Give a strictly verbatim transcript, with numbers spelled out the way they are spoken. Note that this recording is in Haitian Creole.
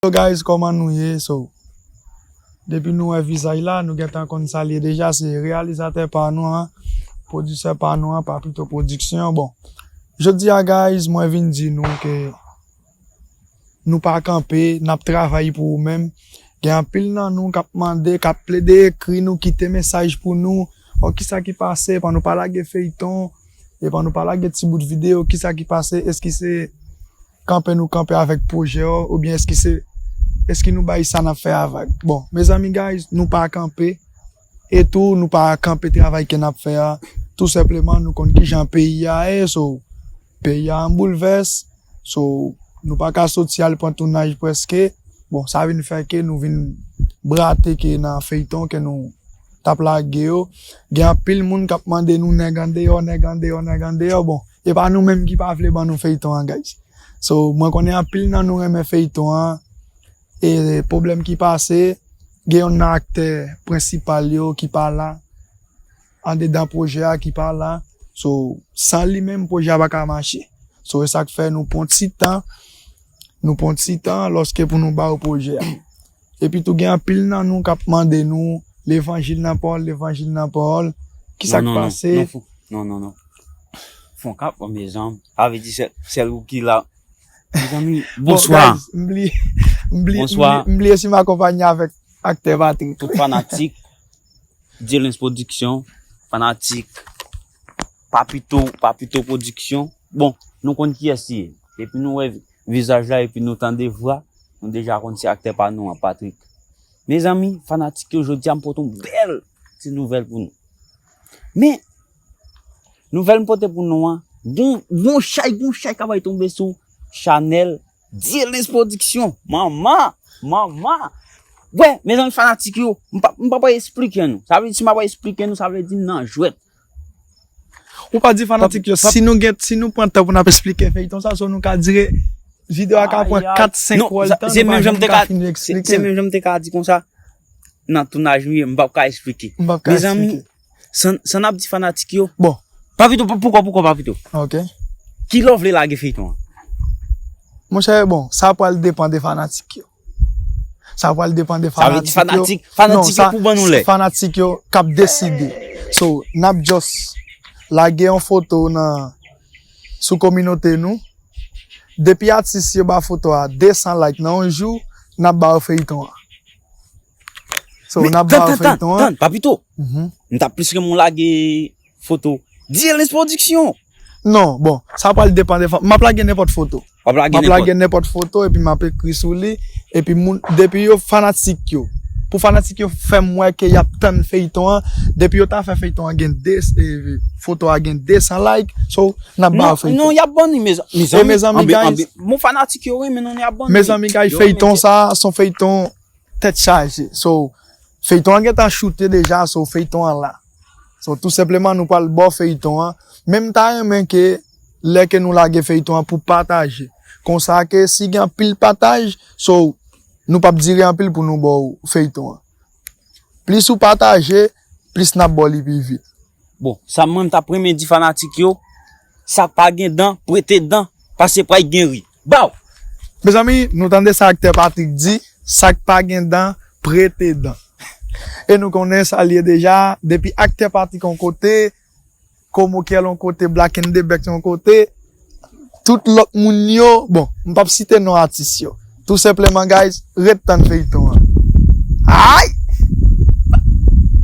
Yo guys, kòman nou ye? So, depi nou wè vizaj la, nou gentan konn sa l ye deja, se reyalizatè pa nou an, pwodisè pa nou an, Papito Production. Bon, jodi a guys, mwen vin di nou ke nou pa kanpe, n ap travay pou ou menm. Gen anpil nan nou k ap mande, k ap plede ekri nou, kite mesaj pou nou. O, kisa ki pase? Epa nou pa lage feyton, epa nou pa lage ti bout videyo, kisa ki pase? Èske se kanpe nou kanpe avèk pwojè yo, oubyen èske se, èske nou bay sa n ap fè a vag? Bon, mezanmi guys, nou pa kanpe. E tou, nou pa kanpe travay ke n ap fè a. Tou senpleman, nou konn kijan peyi a ye, so, peyi a an boulvès. So, nou pa ka soti al pran tounaj prèske. Bon, sa vin fè ke nou vin brate ke nan feyton ke nou t ap lage yo. Gen anpil moun k ap mande nou nèg andeyò, nèg andeyò, nèg andeyò. Bon, e pa nou menm ki pa vle ban nou feyton an, guys. So, mwen konnen anpil nan nou renmen feyton an. E pwoblèm ki pase, gen yonn nan aktè prensipal yo ki pa la, andedan pwojè a ki pa la. So, san li menm, pwojè a pa ka mache. So, e sa k fè nou pran ti tan, nou pran ti tan lòske pou nou ba yo pwojè a. Epi tou, gen anpil nan nou k ap mande nou, levanjil nan pawòl, levanjil nan pawòl. Kisa k pase? Non, non, non, fon, non, non, non. Fon k ap, mezanmi, sa vle di sèl, sèl ou ki la. Mezanmi, bonswa. Bon, guys, m bliye, m bliye, m bliye, m bliye si m akonpanye avèk aktè Patrick. Tout fanatik, Dyelens Production, fanatik, Papito, Papito Production. Bon, nou konn kiyès li ye. Depi nou wè vizaj la, epi nou tande vwa, nou deja konn se aktè pa nou an, Patrick. Mezanmi, fanatik yo, jodi a m pote yon bèl ti nouvèl pou nou. Men, nouvèl m pote pou nou an, gon, gon chay, gon chay k ap bay tonbe sou chanèl Dyelens Production. Manman, manman. Wè, mezanmi fanatik yo, m pa, m pa pral esplike nou. Sa vle di, si m pa pral esplike nou, sa vle di m nan jwèt. Ou pa di fanatik yo, si nou gen, si nou pran tan pou n ap esplike feyton sa, so nou ka dire, videyo a ka pran kat, senk wòl tan, nou pa janm ka fini eksplike l. Se menm jan m te ka di konsa, nan tounaj nou ye, m p ap ka esplike. M p ap ka esplike. Mezanmi, san, san n ap di fanatik yo. Bon. Papito, pou-, poukò, poukò, Papito? Ok. Kilè w vle lage feyton an? Monchè, bon, sa pral depann de fanatik yo. Sa pral depann de fanatik yo. Sa vle di fanatik, fanatik yo pou ban nou lè. Non, sa, se fanatik yo k ap deside. So, n ap just lage yon foto nan, sou kominote nou. Depi atis yo ba foto a de san like nan yon jou, n ap ba yo feyton an. So, n ap ba yo feyton an. Tann, tann, tann, Papito. M ta plis renmen w lage foto Dyelens Production. Non, bon, sa pral depann de fan. M ap lage nenpòt foto. W ap lage nenpòt. M ap lage nenpòt foto epi m ap ekri sou li. Epi moun, depi yo fanatik yo. Pou fanatik yo fè m wè ke y ap tann feyton an. Depi yo ta fè feyton an gen de, e, foto a gen de san like. So, n ap ba yo feyton. Non, non, y ap ban li, mezanmi. E mezanmi, guys. Bon, fanatik yo renmen nou, y ap ban li. Mezanmi, guys, feyton sa, se yon feyton tèt chaje. So, feyton an gentan choute deja, so, feyton an la. So, tou senpleman, nou pral ba w feyton an. Men m ta renmen ke, lè ke nou lage feyton an pou pataje. Konsa ke, si gen anpil pataj, so, nou p ap dire anpil pou nou ba w feyton an. Plis ou pataje, plis n ap ba w li pi vit. Bon, sa mwen m t ap renmen di fanatik yo, sa k pa gen dan, prete dan, paske pral gen ri. Baw! Mezanmi, nou tande sa aktè Patrick di, sa k pa gen dan, prete dan. E nou konnen sa l ye deja, depi aktè Patrick yon kote, Komokyèl yon kote, Black and the Back yon kote, tout lòt moun yo, bon, m p ap site non atis yo. Tou senpleman, guys, ret tann feyton an. Ay!